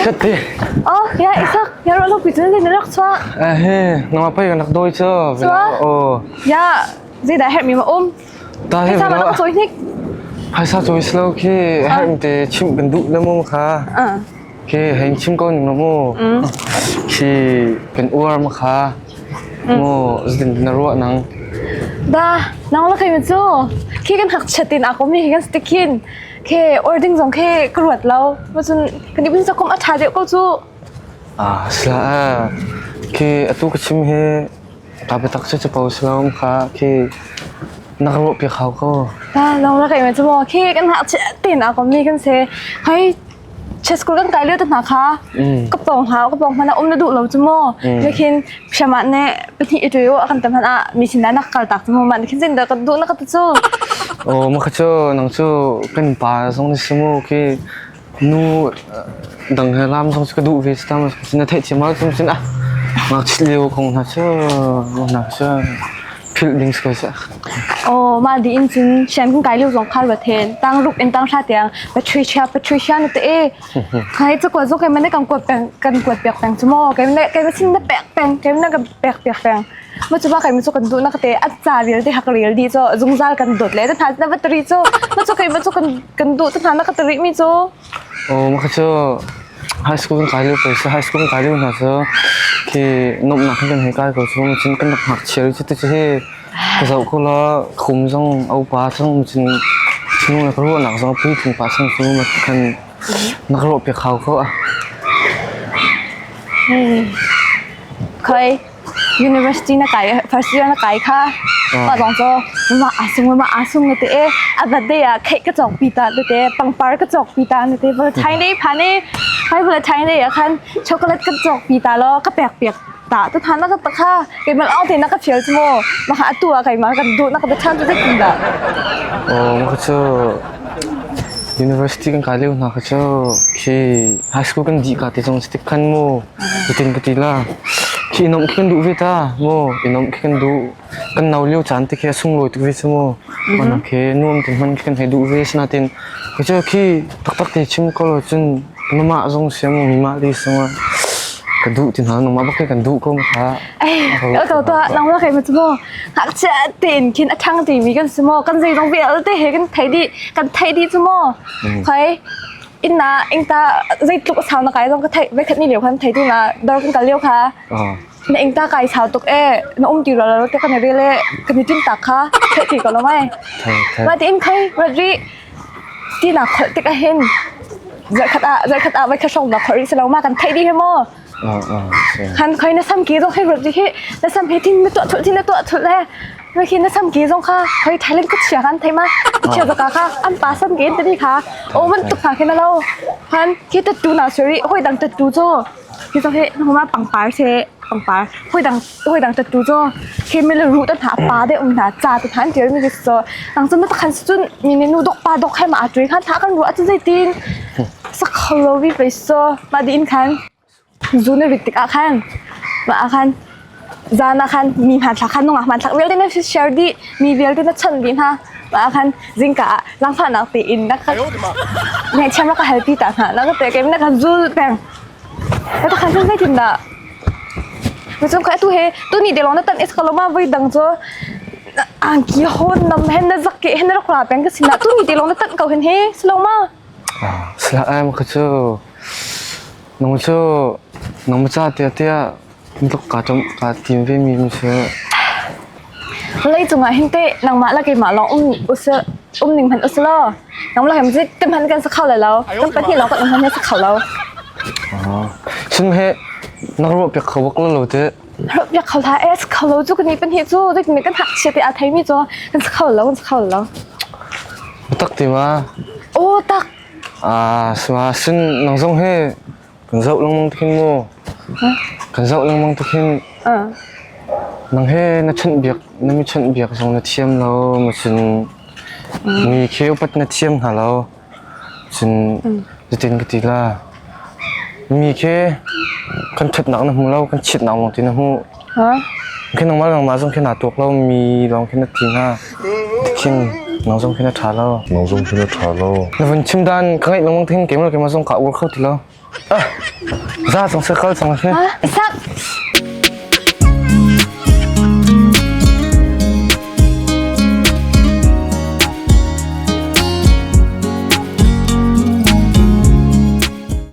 Khat te. Oh, ya Isak, ya ro lo pi cun na rak chuah. Eh he, nangmah pei kan rak dawi cu. Chuah? Oh. Ya, zeidah herh mi ma um? Ta he Phaisa ma na cawi hnik. Phaisa cawi slo khi herh te chim kan duh le mu kha. Khi hei chim ko ning mu. Khi kan uar ma kha. Mu zin na ruah nang. Da, nang la kai mi cu. Khi kan hak chatin a ko mi hi kan stikin. Khi ording zong khi ka ruat lo. Ma cun kan i sa kom a tha deuh ko cu. Ah, sla. Khi atu ka chim hi ta biatak cu capo si lo kha khi na ka ruah piak hau ko. Ta nang la kai mi cu mo khi kan hak chatin a ko mi kan se. Hei Chess school kan kai lio te hna kha ka pawng hna ka pawng hmanh ah um na duh lo cu mu khin phiamah ne pahnih i ṭui u a kan tam hmanh ah mi sin ah na ka kal tak cu mu mah khin zin dah ka duh na ka ti cu Oh ma kha cu nang cu kan pa zong ni si mu khi nu dang he lam zong cu ka duh ve si tam na theih thiam lo cum cun ah ngakchit lio kong hna cu hna cu philh ding si ko seh. Aw mah dih in cun sian kan kai lio zong kha ruat hen tang ruk in tang hra tiang Patricia Patricia na te e khai cu ko zo kai mane kan kuat peng kan kuat pek peng chu mo kai mane kai sin na pek peng kai mane kan pek pek peng ma chu ba kai mu chu kan du na ka te a ca vial te hak rel di cho zungzal kan dot le ta na battery chu ma chu kai ma chu kan kan du ta na ka tari mi chu Aw ma kha cu high school kan kai lio ko si high school kan kai lio hna cu khi nuamhnak hin kan hei kai ko cu cun kan rak ngakchia rih cu ti cu hi ka zoh ko la kum zong a upa cang cun thinlung le ka ruahnak zong a puitling pah cang cu ma khan na ka ruah piak hau ko ah. Khoi University na kai first year na kai kha pa zong cu mama asung mama asung na te e a birthday ah cake ka cawk pi ta na te pangpar ka cawk pi ta na te Valentine Day phan e hai Valentine Day ah khan chocolate ka cawk pi ta lo ka pek piak ta tu than na ka ta kha keimah ong te na ka fial chu mo ma kha atu ah keimah kan duh na ka chan chu zeitin dah Oh ma kha cu university kan kai lio hna kha cu khi high school kan dih ka te zong si tik khan mu Cutin ka ti la. Khi i nuamh khi kan duh ve ta. Maw i nuamh khi kan duh. Kan no lio caan te khi a sunglawi tuk ve cu mu. Mana khi nuam te hman khi kan hei duh ve. Sinain khi cu khi taktak te chim ko lo cun mama zong si mu mimah li sung ah ka duh ti hna nangmah bak kan duh ko ma kha. Ei, ko to nang la kai ma chu mo. Ngakchia tein khin a ṭhang timi kan si maw? Kan zeizong vialte he kan thei dih, kan theih dih cu maw? Khoi inn ah ingta zeitluk a sau na kai zong ka theih voikhat ni lio khan thei tu na dawr kan kal lio kha na ingta kai sau tuk e na um ti ro te kan rel e kan i tin tak kha theih ti ko lo mai ma ti in khai rat ri ti na khol tik a hin zarkhat ah zarkhat ah voi khat hrong na khol ri selo ma kan theih di he mo khan khoi na sam ki zong khi rat ri hi na sam he tin na tuah thul tin na tuah thul le Mà khi na sam ki zong kha hoi Thailand ka chia kan thei ma ka chia zaka kha an pa sam ki tani kha o man tuk kha khi na lo han khi tattoo na suri hoi dang tattoo cho khi zong he ma pangpar se pangpar hoi dang hoi dang tattoo cho khi mi le ru ta tha pa de um na cha ta than tial mi ki so nang chun ta khan chun mi ne nu dok pa dok hai ma atui khan tha kan ru atu zai tin sak kholo vi pe so ma di in khan Zu na rit tikah khan mah ah khan zan ah khan mi hmanthlak khan nungak hmanthlak vialte na share dih mi vialte na chawnh dih hna mah ah khan zingka ah zaangfahnak tein na ka ngaihthiam rak ka halpi ta hna na ka te ke na ka zul peng na ta khan zeitindah Macun kha tu he tu ni te lawng na tan is ka lo ma voi dang cu angki hon nam hen na zak ke hen na rak ra peng ka sinah tu ni te lawng na tan ko hen he silo ma Sila ai ma kha cu Nang cu nang ca tiah tiah tluk kaa ṭam kaa tim vemi mi si. Vawlei cungah hin teh nangmah le keimah lawng um usih um ning hmanh usih law nangmah le keimah cu hmanh kan si kho lai lo. Kan pahnih lawng kan um hmanh hi si kho lo. Cun he na ruah piak kho bak lo lo teh. Ruah piak kho hlah eh si kho lo cu kan nih pahnih cu zeitin kan ngakchia te aa theimi cu kan si kho lo kan si kho lo. Tak ti ma? Aw tak. Ah, sua sin nang zong hi kan zoh lengmang tikhin mu. Kan zoh lengmang tikhin nang he na chawnh biak na mi chawnh biak zong na thiam lo ma cun mi khi upat na thiam hna lo. Cun zeitin ka ti la. Mi khi kan ṭhatnak na hmu lo, kan chiatnak lawng ti na hmu. Khi nangmah nangmah zong khi naa tuak lo mi lawng khi na ti hna. Tikhin nang zong khi na ṭha lo. Nang zong khi na ṭha lo. Na vun chim dan ka ngaih lengmang thin keimah keimah zong ka ur kho ti lo. Za cang se kal cang se. Isak.